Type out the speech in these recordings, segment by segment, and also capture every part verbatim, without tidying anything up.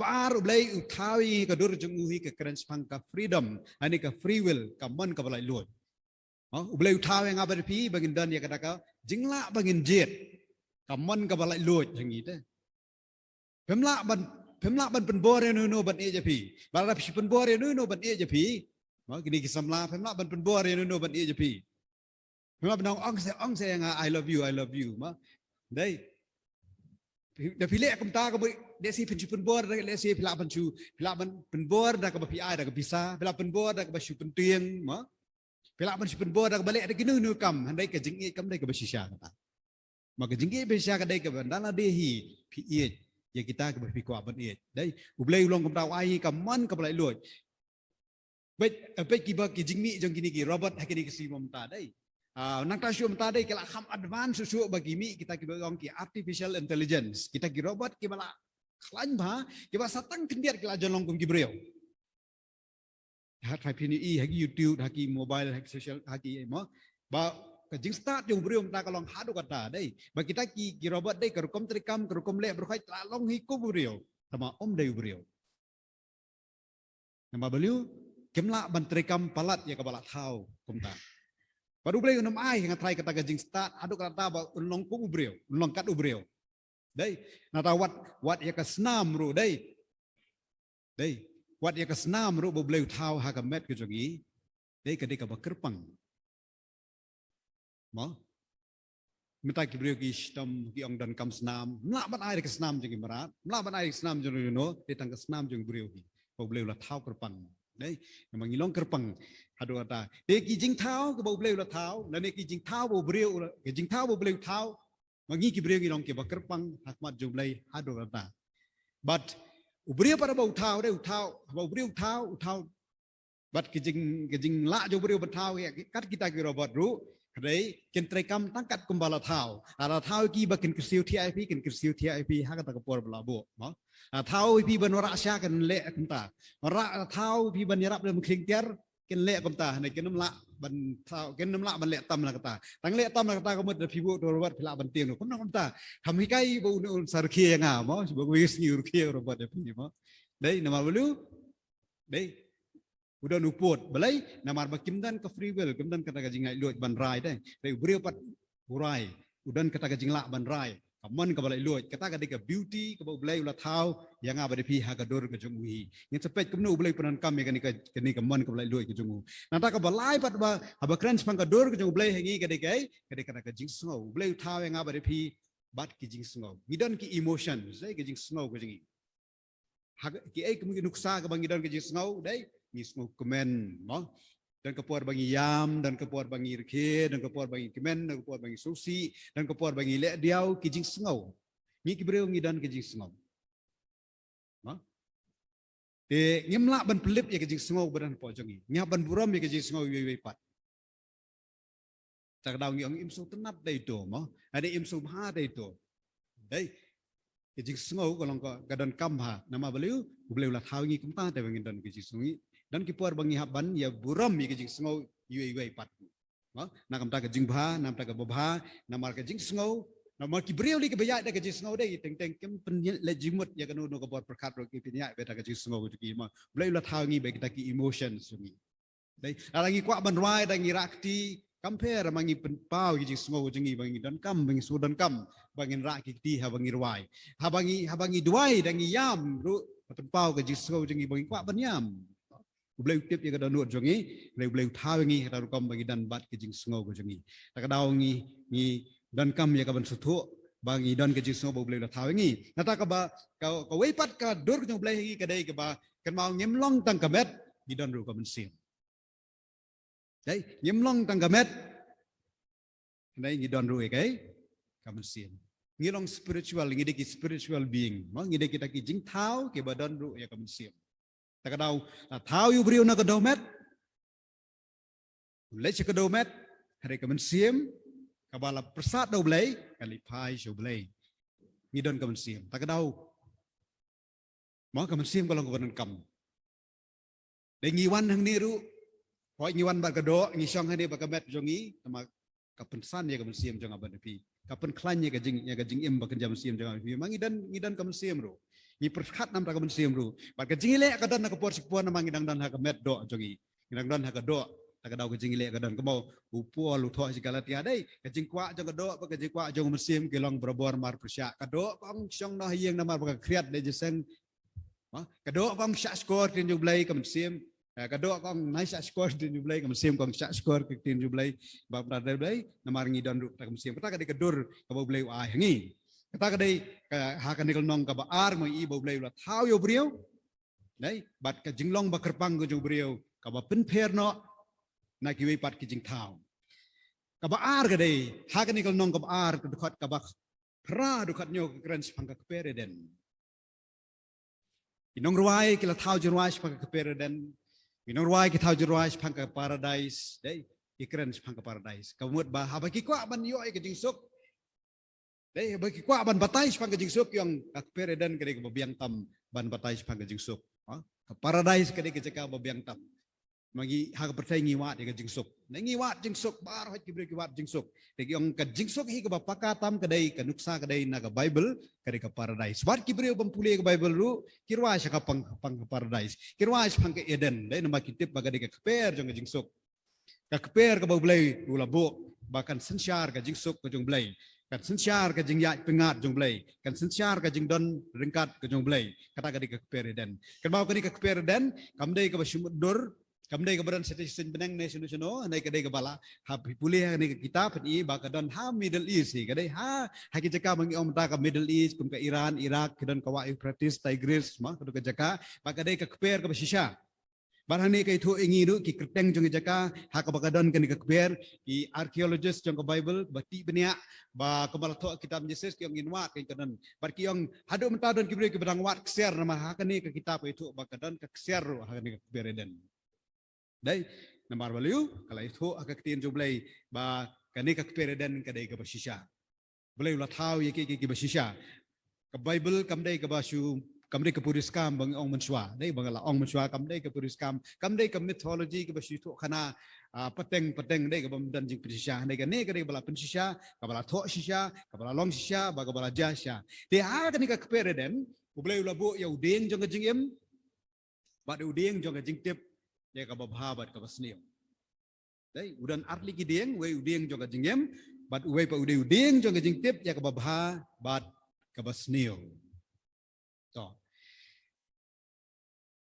Ba ar, U Blei u thaw ïa ngi ka dur jong u hi ka kren shaphang ka freedom, lane ka free will, ka mon kaba laitluid. Ha, U Blei u thaw ïa nga bad phi ba ngin don ïa kata ka jinglah ba ngin jied, ka mon kaba laitluid ha ngi te. Phim lah ban, phim lah ban pynbor ïa uno uno ban ïeit ïa phi. Ba lada phi pynbor ïa uno uno ban ïeit ïa phi, ha, kine ki samla, phim lah ban pynbor ïa uno uno ban ïeit ïa phi. Phim lah ban ong, ong se, ong se ïa nga, "I love you, I love you," ma. Dei. Phi, da phi leh kumta ka boi, lehse phin shu pynbor, lehse phi lah ban shu, phi lah ban pynbor da kaba phi ai da ka pisa, phi lah pynbor da kaba shu pyntieng, ma. Phi lah ban shu pynbor da kaba leh da kino kino kam, hynrei ka jingïeit kam dei kaba shisha kata. Ma, ka jingïeit ba shisha ka dei kaba ynda la dei hi phi ïeit ïa kita kiba phi kwah ban ïeit. Dei, U Blei u long kumta, u ai ka mon kaba laitluid. Peit, peit kiba ki jingmih jong kine ki robot ha kine ki sngi mynta, dei. Ah, nangta shuh mynta, dei, ki la kham advance shuh shuh ba ki mih kita kiba ong ki artificial intelligence. Kita ki robot kiba la khlaiñ bha, kiba sa tang khyndiat ki la jan long kum ki briew. Ha, ha phi ïohi ha ki YouTube, ha ki mobile, ha ki social, ha ki, mo. Ba ka jingstad jong u briew mynta ka long haduh katta, dei. Ba kita ki, ki robot, dei, ka rukom treikam, ka rukom leh baroh khoit la long hi kum u briew. Tangba ym dei u briew. Namar balei? Kim lah ban treikam palat ïa kaba la thaw kumta. Bad U Blei un ym ai, nga tharai, kata ka jingstad haduh katta ba un long kum u briew, un long kat u briew. Dei, nangta wat, wat ïa ka snam ruh, dei. Dei, wat ïa ka snam ruh ba U Blei u thaw ha ka met ka jong ngi. Dei, ka dei kaba kyrpang. Mo? Mynta ki briew ki shitom ki ong donkam snam. Ym lah ban ai da ka snam jong ki mrad, ym lah ban ai da ka snam jong uno uno, dei tang ka snam jong u briew hi. Ba U Blei u la thaw kyrpang. Dei, namar ngi long kyrpang haduh katta. Dei ki jingthaw kiba U Blei u la thaw, lane ki jingthaw ba u briew u la, ki jingthaw ba U Blei u thaw, ma ngi ki briew ngi long kiba kyrpang ha khmat jong U Blei haduh katta. Bad u briew pat ba u thaw, dei, u thaw, ba u briew u thaw, u thaw. Bad ki jing, ki jinglah jong u briew ban thaw, ïa, kat kita ki robot ruh, ka dei kin treikam tang kat kumba la thaw. La thaw ïa ki ba kin kyrsiew thiah ïa phi, kin kyrsiew thiah ïa phi ha kata ka por ba la buh, mo. La thaw ïa phi ban wanrah sha, kin leh kumta. Wanrah, la thaw ïa phi ban ïarap lem khlieng tiar, kin leh kumta, ne kin ym lah ban thaw, kin ym lah ban leh tam la kata. Tang leh tam la kata ka mut da phi buh u robot phi lah ban tieng ruh. Kumno kumta? Kham hikai ba un, un sa rkhie ïa nga, mo, ba u sngi u rkhie u robot ïa phi, mo. Dei, namar balei? Dei, u don u pud. Balei? Namar ba kim don ka free will, kim don kata ka jinglaitluid ban rai, dei. Dei, u briew pat u rai, u don kata ka jinglah ban rai. Ka mon kaba laitluid, kata ka dei ka beauty kaba U Blei u la thaw ïa nga bad ïa phi ha ka dur ka jong u hi. Ngin sa peit kumno U Blei u pyndonkam ïa kane ka, kane ka mon kaba laitluid ka jong u. Nangta kaba lai pat ba, haba kren shaphang ka dur ka jong U Blei ha ngi, ka dei kaei? Ka dei kata ka jingsngew. U Blei u thaw ïa nga bad ïa phi bad ki jingsngew. Ngi don ki emotions, eh, ki jingsngew ka jong ngi. Ha, kiei ki nuksa kaba ngi don ka jingsngew, dei, ngi sngewkmen, mo. Don ka por ba ngi ïam, don ka por ba ngi rkhie, don ka por ba ngi kmen, don ka por ba ngi sngewsih, don ka por ba ngi leh diaw, ki jingsngew. Ngi ki briew ngi don ki jingsngew. Mo? Te ngim lah ban pynlip ïa ki jingsngew ba don hapoh jong ngi. Ngi hap ban burom ïa ki jingsngew iwei iwei pat. Kata ka daw ngi ong im sngewtynnat da ito, mo. Lane im sngewbha da ito. Dei, ka jingsngew ka long ka, ka donkam bha. Namar balei? U Blei u la thaw ngi kumta te ba ngin don ka jingsngew. Ngi don ki por ba ngi hap ban ïa burom ïa ka jingsngew iwei iwei pat. Mo, na kumta ka jingbha, na kumta kaba bha, namar ka jingsngew. Namar ki briew lei kiba ïaid da ka jingsngew, dei, teng teng kim pynleit jingmut ïa kano kano ka bor pyrkhat ruh, ki pynïaid beit da ka jingsngew jong ki, mo. U Blei u la thaw ngi bad kita ki emotions jong ngi. Dei, lada ngi kwah ban rwai da ngi rah kti, kam pher ma ngi pynpaw ïa ki jingsngew jong ngi ba ngi donkam, ba ngi shu donkam ba ngin rah ki kti haba ngi rwai. Haba ngi, haba ngi duwai da ngi ïam ruh, pynpaw ka jingsngew jong ngi ba ngi kwah ban ïam. U Blei u tip ïa ka dohnud jong ngi, U Blei, U Blei u thaw ïa ngi ha kata ka rukom ba ngi don bad ka jingsngew ka jong ngi. Kata ka daw ngi, ngi donkam ïa kaban sngewthuh ba ngi don ka jingsngew ba U Blei u la thaw ïa ngi. Nangta kaba, ka, kawei pat ka dur ka jong U Blei ha ngi ka dei kaba, kynmaw ngim long tang ka met, ngi don ruh ka mynsiem. Dei, ngim long tang ka met. Dei, ngi don ruh ïa kaei? Ka mynsiem. Ngi long spiritual, ngi dei ki spiritual being. Mo, ngi dei kita ki jingthaw kiba don ruh ïa ka mynsiem. Kata ka daw, la thaw ïa u briew na ka dohmet. U leit sha ka dohmet, hynrei ka mynsiem kaba la pyrsad da U Blei, ka leit phai sha U Blei. Ngi don ka mynsiem. Kata ka daw, mo, ka mynsiem ka long kaba donkam. Dei, ngi wan hangne ruh, hooid ngi wan bad ka doh, ngi shong hangne bad ka met jong ngi, tangba ka pynsan ïa ka mynsiem jong nga bad phi. Ka pynkhlaiñ ïa ka jing, ïa ka jingim ba kynja mynsiem jong nga bad phi. Ma ngi don, ngi don ka mynsiem ruh. Ngi pyrkhat namar ka mynsiem ruh. Bad ka jingïaleh ka don ha ka por sha ka por namar ngi dang don ha ka met doh jong ngi. Ngi dang don ha ka doh. Ha ka daw ka jingïaleh ka don, kumba u Paul u thoh sha ki Galatia, dei ka jingkwah jong ka doh bad ka jingkwah jong u mynsiem ki long barabor marpyrshah. Ka doh ka ong shong noh ha ïing namar ba ka khriat dei jingïaseng. Ha? Ka doh ka ong shahshkor ktien jong u Blei, ka mynsiem. Eh, ka doh ka ong nai shahshkor ktien jong u Blei, ka mynsiem ka ong shahshkor ktien jong u Blei. Bad namar u Blei namar ngi don ruh kata ka mynsiem. Kata ka dei ka dur kaba u Blei u ai ha ngi. Kata ka dei ka, ha kane ka lynnong kaba ar, ma i ba u Blei u la thaw ïa u briew. Dei, bad ka jinglong ba kyrpang ka jong u briew kaba pynpher noh na kiwei pat ki jingthaw. Kaba ar ka dei, ha kane ka lynnong kaba ar, ka dkhot kaba phra, dkhot hynñiew, ka kren shaphang ka kper Eden. Ki nongrwai ki la thaw jingrwai shaphang ka kper Eden. Ki nongrwai ki thaw jingrwai shaphang ka paradise. Dei, ki kren shaphang ka paradise. Ka mut ba haba ki kwah ban ïoh ïa ka jingsuk, dei, haba ki kwah ban batai shaphang ka jingsuk, ki ong ka kper Eden ka dei kaba biang tam ban batai shaphang ka jingsuk. Ha? Ka paradise ka dei ka jaka ba biang tam. Ma ngi ha ka pyrthei ngi wad ïa ka jingsuk. Ngi wad jingsuk, baroh ki briew ki wad jingsuk. Te ki ong ka jingsuk hi kaba paka tam ka dei, ka nuksa ka dei na ka Bible, ka dei ka paradise. Wat ki briew bym pule ka Bible ruh ki rwai sha ka pang, pang ka paradise. Ki rwai shaphang ka Eden, dei, namar ki tip ba ka dei ka kper jong ka jingsuk. Ka kper kaba u Blei u la buh ba kan synshar ka jingsuk ka jong u Blei, kan synshar ka jingïaid pyngngad jong u Blei, kan synshar ka jingdon ryngkat ka jong u Blei. Kata ka dei ka kper Eden. Kynmaw kane ka kper Eden kam dei kaba shu mutdur, kam dei kaba don shatei shatei bneng ne shano shano, ne ka dei kaba la, ha phi pule ha kane ka kitab phin i ba ka don ha Middle East hi, ka dei ha, ha ki jaka ba ngi ong mynta ka Middle East, kum ka Iran, Iraq, ki don ka wah Euphrates, Tigris, ma, ka don ka jaka, ba ka dei ka kper kaba shisha. Bad hangne ka ïathuh ïa ngi ruh ki kyrteng jong ki jaka ha kaba ka don kane ka kper, ki archaeologist jong ka Bible ba tih bniah, ba kumba la thoh kitab Genesis ki ong ngin wad ka don. Bad ki ong haduh mynta don ki briew kiba dang wad ksiar, namar ha kane ka kitab ka ïathuh ba ka don ka ksiar ruh ha kane ka kper Eden. Dei, namar balei? Ka la ïathuh ha ka ktien jong u Blei ba kane ka kper Eden ka dei kaba shisha. Blei u la thaw ïa ki, ki, kiba shisha. Ka Bible kam dei kaba shu, kam dei ka puriskam ba ngi ong mynshuwa. Dei, ba nga la ong mynshuwa, kam dei ka puriskam, kam dei ka mythology kaba shu thoh khana, ah, pateng pateng, dei, kaba ym don jingpynshisha. Dei, kane ka dei kaba la pynshisha, kaba la thoh shisha, kaba la long shisha, ba kaba la jia shisha. Te ha kane ka kper Eden, u Blei u la buh ïa u dieng jong ka jingim bad u dieng jong ka jingtip, ïa kaba bha bad kaba sniew. Dei, u don artylli ki dieng, uwei u dieng jong ka jingim, bad uwei pat u dei u dieng jong ka jingtip, ïa kaba bha bad kaba sniew. To.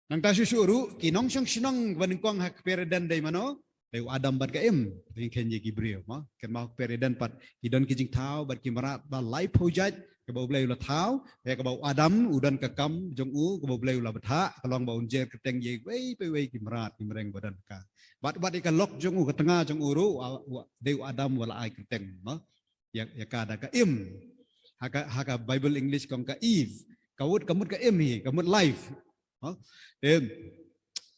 Nangta shuh shuh ruh, ki nongshong shnong ba nyngkong ha ka kper Eden dei mano? Dei u Adam bad ka Im, dei khein ïa ki briew, ma. Kynmaw ha ka kper Eden pat ki don ki jingthaw bad ki mrad ba laiphew jait, kaba u Blei u la thaw, ïa kaba u Adam u don ka kam jong u, kaba u Blei u la bthah, ka long ba un jer kyrteng ïa iwei pa iwei ki mrad ki mreng ba don ka. Bad, bad ïa ka lok jong u, ka tnga jong u ruh, u, u, dei u Adam u la ai kyrteng, ma. Ïa, ïa ka da ka Im. Ha ka, ha ka Bible English ka ong ka Eve. Ka mut, ka mut ka Im hi, ka mut life. Ha? Em,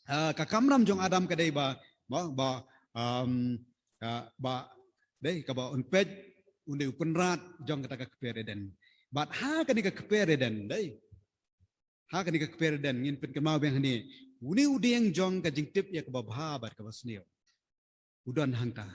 ah, ka kamram jong Adam ka dei ba, ba, ba, um, ah, ba, dei, kaba un peit, un dei u kynrad jong kata ka kper Eden. Bad ha kane ka kper Eden, dei. Ha kane ka kper Eden, ngin pynkynmaw biang hangne. Une u dieng jong ka jingtip ïa kaba bha bad kaba sniew u don hangta.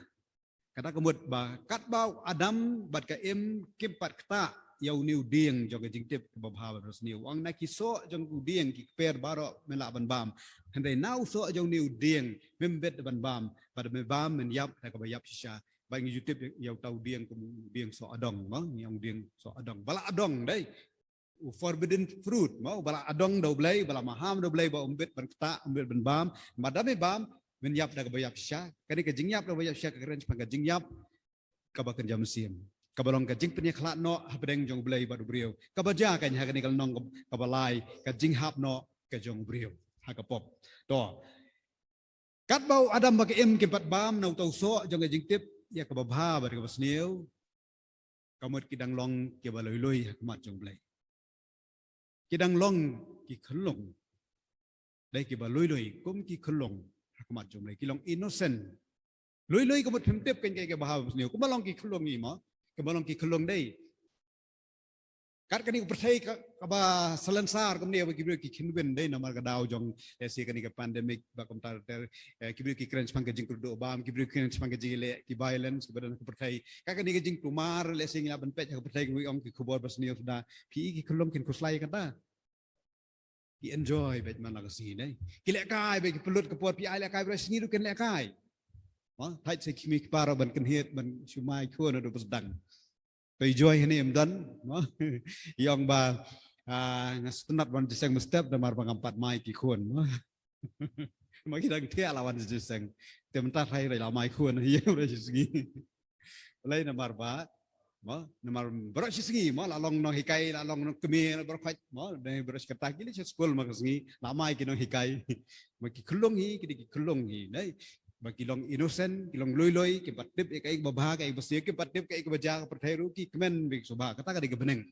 Kata ka mut ba katba u Adam bad ka Im kim pat ktah ïa une u dieng jong ka jingtip kaba bha bad kaba sniew. Ong na ki soh jong u dieng ki kper baroh men lah ban bam. Hynrei na u soh jong une u dieng mem bit ban bam. Bad men bam men ïap da kaba ïap shisha. Ba ngi ju tip ïa uta u dieng kum u dieng soh adong, ma, ngi ong u dieng soh adong. Ba la adong dei. U forbidden fruit, ma, uba la adong da u Blei, uba la maham da u Blei, ba ym bit ban ktah, ym bit ban bam, ma da me bam, men ïap da kaba ïap shisha, kane ka jingïap da kaba ïap shisha, ka kren shaphang ka jingïap kaba kynja mynsiem. Kaba long ka jingpynïakhlad noh hapdeng jong u Blei bad u briew. Kaba jia kane ha kane ka lynnong kaba lai, ka jinghap noh ka jong u briew ha ka pop. To. Katba u Adam bad ka Im kim pat bam na uta u soh jong ka jingtip ïa kaba bha bad kaba sniew, ka mut ki dang long kiba lui lui ha khmat jong u Blei. Ki dang long ki khyllung. Dei kiba lui lui kum ki khyllung ha khmat jong u Blei. Ki long innocent. Lui lui ka mut phim tip kane ka bha bad sniew. Kumba long ki khyllung ngi, ma. Kumba long ki khyllung dei. Kat kane ka pyrthei ka, kaba salonsar kumne ba ki briew ki kynwin dei namar ka daw jong, eh, lehse kane ka pandemic ba kumta ter, eh, ki briew ki kren shaphang ka jingkyrduh bam, ki briew ki kren shaphang ka jingïaleh, ki violence kiba don ha ka pyrthei. Kat kane ka jingtumar, lehse ngi lah ban peit ha ka pyrthei, ki briew ong ki khubor ba sniew suda. Phi i ki khyllung kin khuslai kata. Ki enjoy bad man la ka sngi ne. Ki lehkai bad ki pynlut ka por phi ai lehkai bad sngi ruh kin lehkai. Mo, thait sa ki mih ki para ban kynhied ban shu mai khun haduh ba sdang. Phi enjoy hynne em don, mo. Ïong ba ah, nga sngewtynnat wan jingïaseng mynstep namar ba ngam pat mai ki khun, mo. Ma ki dang thiah la wan jingïaseng. Te mynta thai rai la mai khun ïa baroh shi sngi. Balei namar ba mo, namar baroh shi sngi mo, la long nonghikai, la long nongkmie, la baroh khoit mo, dei baroh shi kynta ki la sha skul ma ka sngi, la mai ki nonghikai. Ma ki khyllung hi, ki dei ki khyllung hi, dei. Ba ki long innocent, ki long lui lui, kim pat tip ïa kaei kaba bha, kaei kaba sniew, kim pat tip kaei kaba jia ha pyrthei ruh, ki kmen beit shuh bha, kata ka dei ka bneng.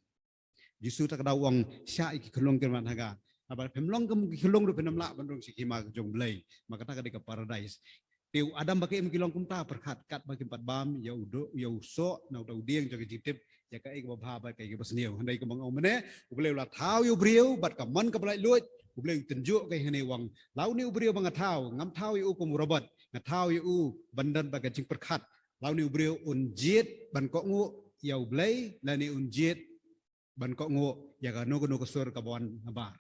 Jisu ta ka daw u ong shah ïa ki khyllung kin wan ha nga. Haba phim long kum ki khyllung ruh phin ym lah ban rung sha ka hima ka jong U Blei. Ma kata ka dei ka paradise. Te u Adam bad ka Im ki long kumta, pyrkhat katba kim pat bam ïa u doh, ïa u soh na uta u dieng jong ka jingtip ïa kaei kaba bha bad kaei kaba sniew. Hynrei kumba nga ong mynne, U Blei u la thaw ïa u briew bad ka mon kaba laitluid. U Blei u tynjuh ka hynne u ong, la une u briew ba nga thaw, ngam thaw ïa u kum u robot, nga thaw ïa u ban don bad ka jingpyrkhat. La une u briew un jied ban kohnguh ïa U Blei lane un jied ban kohnguh ïa kano kano ka sur kaba wan nabar.